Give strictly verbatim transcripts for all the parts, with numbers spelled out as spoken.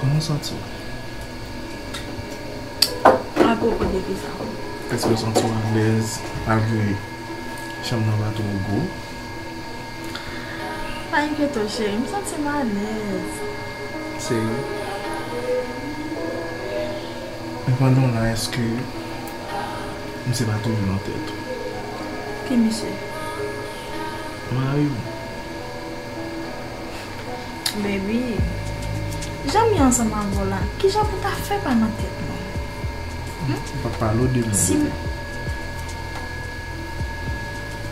Kòman w santi w? Apwopo de kisa? Èske w santi w alèz malgre chanm nan pa twò gwo? Pa enkyete w, cheri, m santi m alèz. Serye? Men pandan w la, èske misye pa toujou nan tèt ou? Ki misye? Mari w. Baby, jan m ye ansanm avè w la, kijan pou ta fè pa nan tèt mwen? Hmm? M pa pale w de mwen, si m- bebe.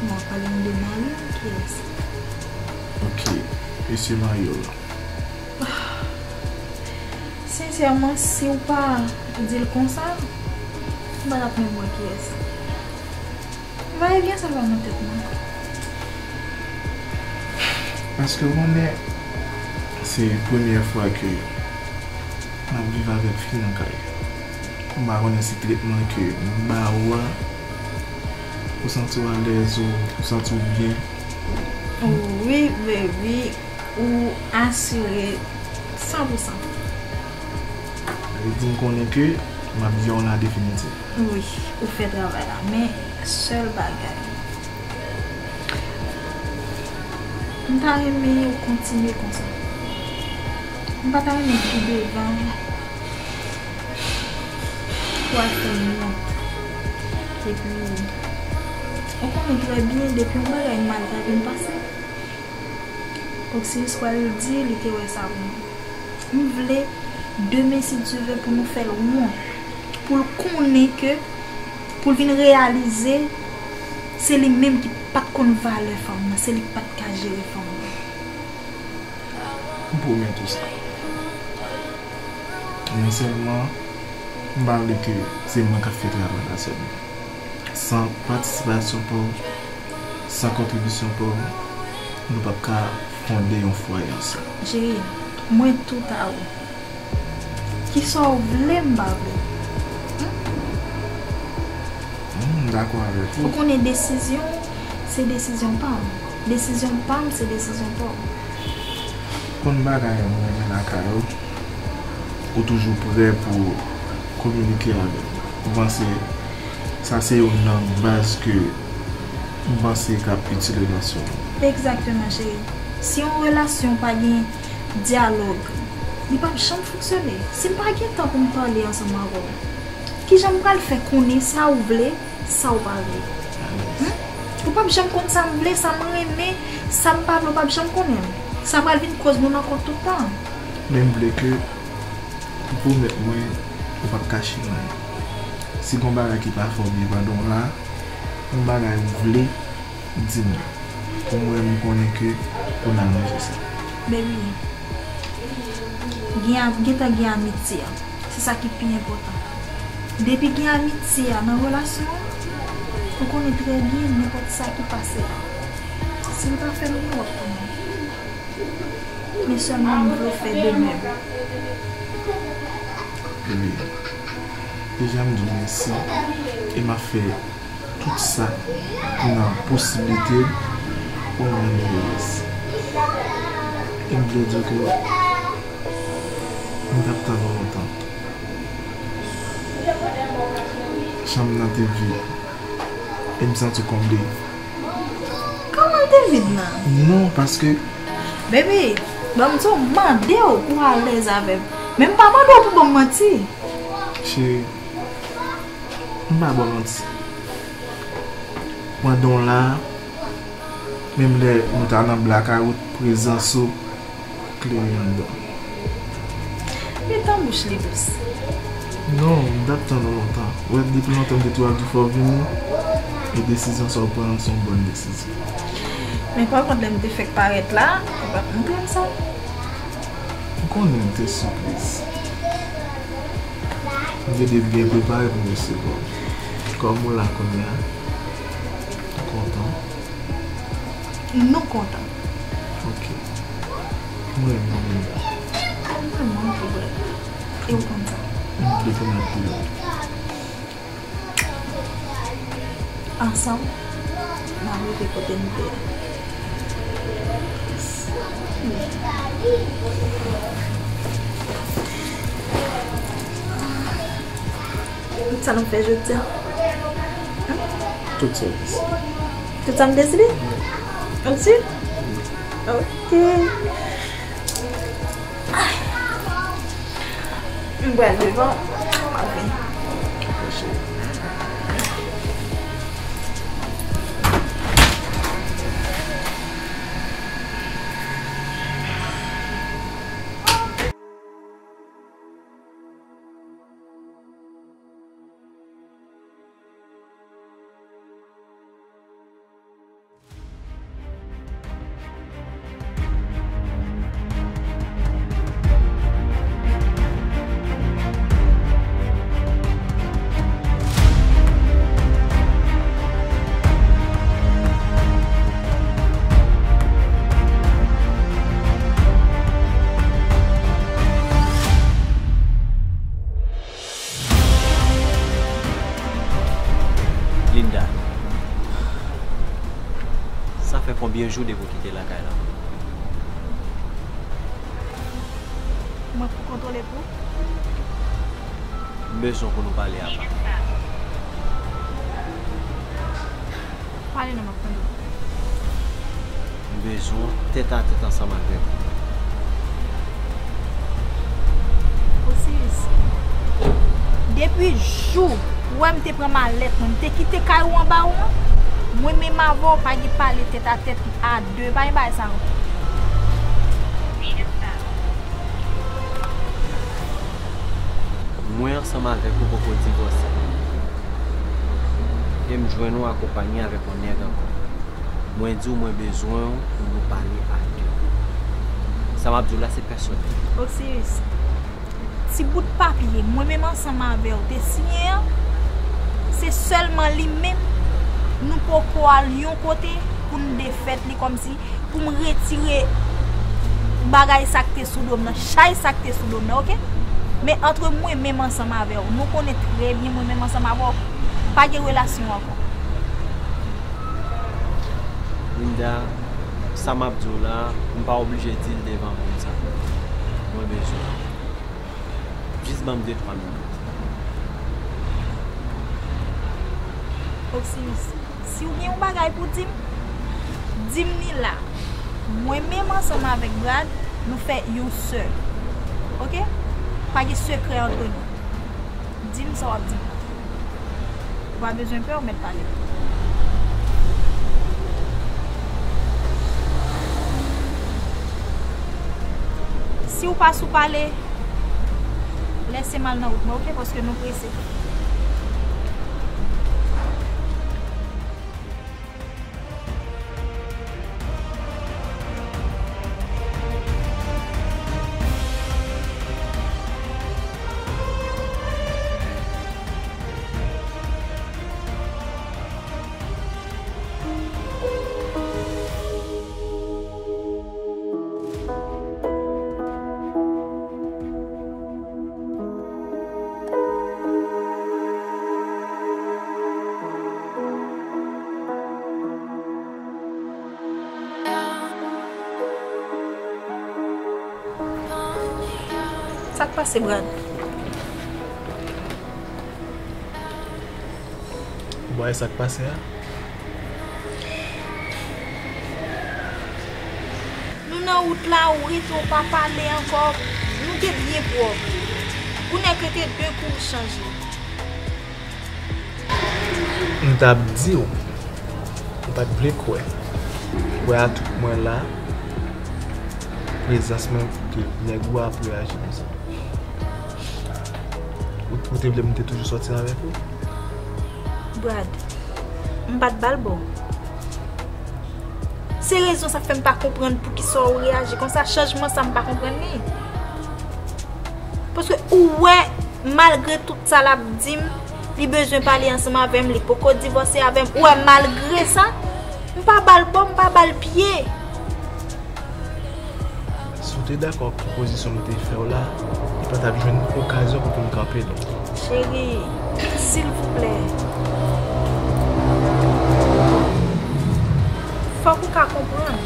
Bon, w ap pale m de mari w, kiyès? Ok, mesye mari w la. Sensèman, si w pa di l konsa, m pa t ap menm wè kiyès. Vayevyen sa pa nan tèt mwen. Paske w konnen, se premyè fwa ke m ap viv avèk fi nan kay. M pa konnen si tretman ke m ba ou a, ou santi w alèz, ou, ou santi w byen. Wi, baby, ou asire san pou san. Sa vle di m konnen ke m ap gen yon la definitif. Wi, ou fè travay la, men sèl bagay, m ta renmen ou kontinye konsa. M pa ta renmen pi devan pou al fè m wont. Epi, ou konnen trè byen, depi yon bagay mal ta vin pase, Oksiris pral di li te wè sa pou mwen. M vle, demen, si Dye vle, pou nou fè l wont. Pou l konnen ke, pou l vin reyalize, se li menm ki pa t konn valè fanm nan, se li k pa t ka jere fanm nan. M pwomèt ou sa. Men sèlman, m pa vle ke se mwen k ap fè travay la sèlman. San patisipasyon pa w, san kontribisyon pa w, nou p ap ka fonde yon fwaye ansanm. Cheri, mwen tout a ou. Kisa w vle, m pa vle. Hmm? Hmm, m dakò avèk ou. Ou konnen desizyon, se desizyon pa m. Desizyon pa m, se desizyon pa w. Konn bagay mwen renmen lakay ou, ou toujou prè pou kominike avè m. Ou panse sa se youn nan baz ke m panse k ap itil relasyon nou. Egzakteman, cheri. Si yon relasyon pa gen dyalòg, li p ap janm fonksyone. Si m pa gen tan pou m pale ansanm avè w, kijan m pral fè konnen sa ou vle, sa ou pa vle? Hmm? Ou p ap janm konn sa m vle, sa m renmen, sa m pa vle, ou p ap janm konnen l. Sa pral vin koz nou nan kont tout tan. Men m vle ke ou pwomèt mwen ou p ap kache anyen. Si gon bagay ki pa fè w byen pandan w la, yon bagay ou vle, di m. Pou mwen, m konnen ke pou n aranje sa. Baby, gen, gentan gen amitye a. Se sa ki pi enpòtan. Depi gen amitye a nan relasyon an, ou konnen trè byen nenpòt sa ki pase a. Si l pa fè l byen, w ap konnen. Men sèlman m vle w fè de menm. Baby, deja m di w mèsi e m ap fè tout sa ki nan posiblite pou nou mennen yon rès. E m vle di w ke m t ap tann ou lontan. Chanm nan te vid. E m santi w konble. Kòman l te vid nan? Non, paske. Baby, ban m di w, m mande w pou w alèz avè m. Men m pa mande w pou ban m manti. Cheri, m pa ba w manti. Pandan w la, menm lè nou ta nan blakawout, prezans ou klere anndan. Met nan bouch li plis. Non, m t ap tann ou lontan. Ou wè, depi lontan m te toujou ap di fò w vini, e desizyon sa w pran an se yon bòn desizyon. Men pa kont lè m te fèk parèt la, ou pa t montre m sa. M konnen m te sipriz. M te depi byen prepare pou m resevwa w. Kòm ou la kounye a, m kontan. Nou kontan. Ok. Mwen renmen w, Linda. Mwen renmen w tou, bro. E w konn sa. M vle ke n ap pi lwen. Ansanm, n a rive kote n vle a. Yes. Wi. Sa n ap fè jodi a? Tout sa w deside. Tout sa m deside? Ou si? Ok. M pral devan. M ap vin. Linda, sa fè konbyen jou depi w kite lakay la? Mwen pou kontwole pou? M bezwen pou nou pale apa. Pale non, m ap tande w. M bezwen tèt a tèt ansanm avèk ou. Osiris, depi jou ou wè m te pran malèt mwen, m te kite kay ou anba ou an, mwen menm avè w pa gen pale tèt a tèt a de, pa gen bagay sa ankò. Mwen ansanm avèk ou poko divòse. E m jwenn ou akonpaye avèk yon nèg ankò. Mwen di w mwen bezwen w pou nou pale a de. Sa m ap di w la se pèsonèl. Osiris, ti bout papye mwen menm ansanm avè w te siyen an, se sèlman li menm nou poko al yon kote pou n defèt li kòmsi pou m retire bagay sa k te sou do m nan, chay sa k te sou do m nan, oke? Men antre mwen menm ansanm avè w, nou konnen trè byen mwen menm ansanm avè w, pa gen relasyon ankò. Linda, sa m ap di w la, m pa oblije di l devan moun sa. Mwen bezwen w. Jis ban m de twa minit. Osiris, si w gen yon bagay pou di m, di m li la. Mwen menm ansanm avèk Brad, nou fè yon sèl. Oke? Pa gen sekrè antre nou. Di m sa w ap di m. Ou pa bezwen pè, ou mèt pale. Si w pa sou pale, lèse m al nan wout mwen, oke? Paske nou prese. Sa k pase, Brad? Ou pa wè sa k pase a? Nou nan wout la, ou rete, ou pa pale ankò. Nou te byen pwòp. Kounye a k rete de kou ou chanje. M t ap di w, m pa t vle kwè. Kwè a tout mwen la, prezans mwen ke nèg ou a ap reyaji konsa. Ou, ou te vle m te toujou sòti avèk ou? Brad, m pa t ba l ba w. Se rezon sa k fè m pa konprann poukisa w reyaji konsa. Chanjman sa m pa konprann li. Paske ou wè, malgre tout sa l ap di m, li bezwen pale ansanm avè m, li poko divòse avè m. Ou wè, malgre sa, m pa ba l ba w, m pa ba l pye. Si w te dakò ak pwopozisyon m te fè w la, li pa t ap jwenn okazyon pou pou l kanpe non. Cheri, silvouplè. Fòk ou ka konprann.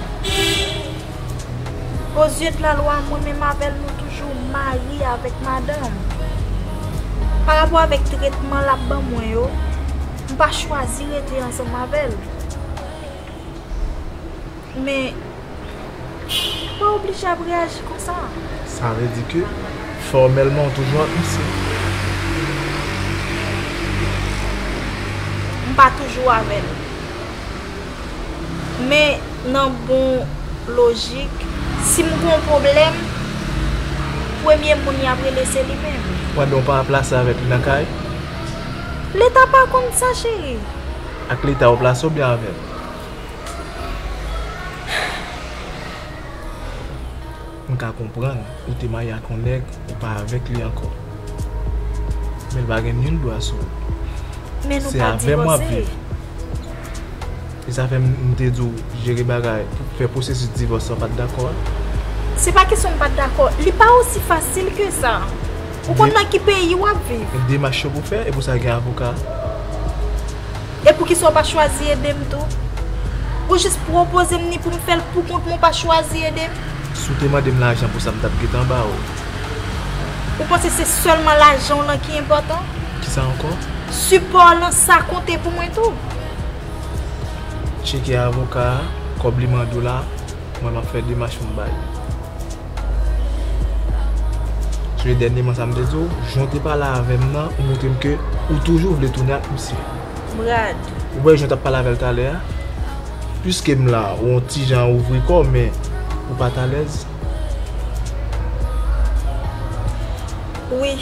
Aux yeux de la loi, mwen menm avè l, nou toujou mari avèk madanm. M p Pa rapò avèk tretman l ap ban mwen yo, m pa chwazi rete ansanm avè l. Men, m pa oblije ap reyaji konsa. Sa vle di ke fòmèlman w toujou ak misye? M pa toujou avè l. Men, nan bon lojik, si m gen yon pwoblèm, premye moun y ap rele se li menm. Pandan w pa plase avèk li nan kay? Leta pa konn sa, cheri. Ak leta w plase oubyen avè l? M ka konprann ou te marye ak yon nèg, ou pa avèk li ankò. Men l pa gen nil dwa sou ou. Men nou pa divorse. Se avè m w ap viv. E sa fè m, m te di w jere bagay, fè pwosesis divòs sa w pa t dakò a. Se pa kesyon m pa t dakò. Li pa osi fasil ke sa. Ou konn nan ki peyi w ap viv. Gen demach yo pou fè, e pou sa gen avoka. E poukisa w pa chwazi ede m tou? Ou jis pwopoze m ni pou m fè l pou kont mwen, w pa chwazi ede m? Si w te mande m lajan pou sa, m t ap gentan ba w. Ou panse se sèlman lajan w lan ki enpòtan? Kisa ankò? Sipò w lan, sa konte pou mwen tou. Tcheke avoka a, kòb li mande w la, mwen m ap fè demach pou m ba li. Sonje dènyèman sa m te di w, jan w te pale avè m nan, ou montre m ke ou toujou vle tounen ak misye. Brad. Ou wè jan w t ap pale avè l talè a? Piske m la, ou yon ti jan ouvri kò w, men ou pa t alèz. Wi,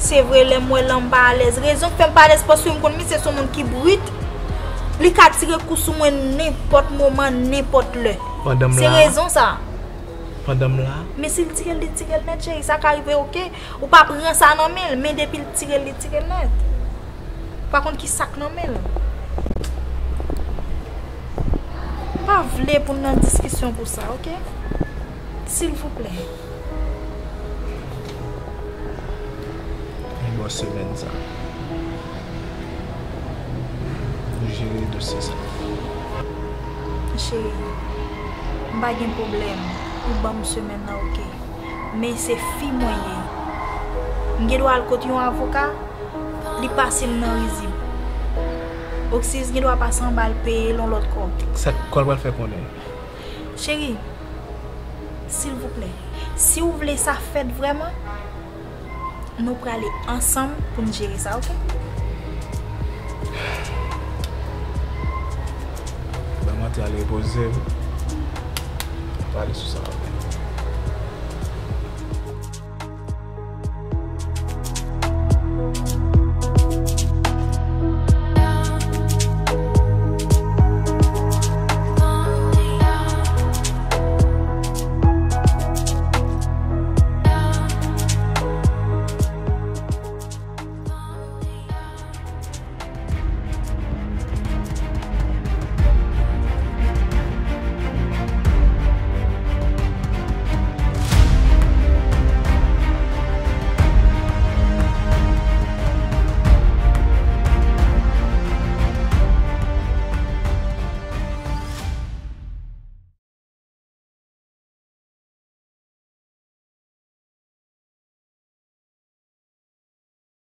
se vre, lè m wè l lan m pa alèz. Rezon k fè m pa alèz, paske m konn misye se yon moun ki brit. Li ka tire kou sou mwen nenpòt moman, nenpòt lè. Pandan m la. Se rezon sa. Pandan m la. Men si l tire l, li tire l nèt, cheri, sa ka rive, oke. Ou pa pran sa nan men l, men depi l tire l, li tire l nèt. Ou pa konn ki sa k nan men l. M pa vle pou n nan diskisyon pou sa, oke? Silvouplè. Yon bò semèn sa. Pou jere dosye sa. Cheri, m pa gen pwoblèm. Ou ban m semèn nan, oke. Men se fi mwen ye. M gen dwa al kot yon avoka, li pase m nan rizib. Oksiz gen dwa pase anba l peye l yon lòt kòb. Sa k, kòb pral fè konnen? Cheri, silvouplè, si w vle sa fèt vrèman, nou prale ansanm pou n jere sa, oke? Ban m antre al repoze m. Pale sou sa.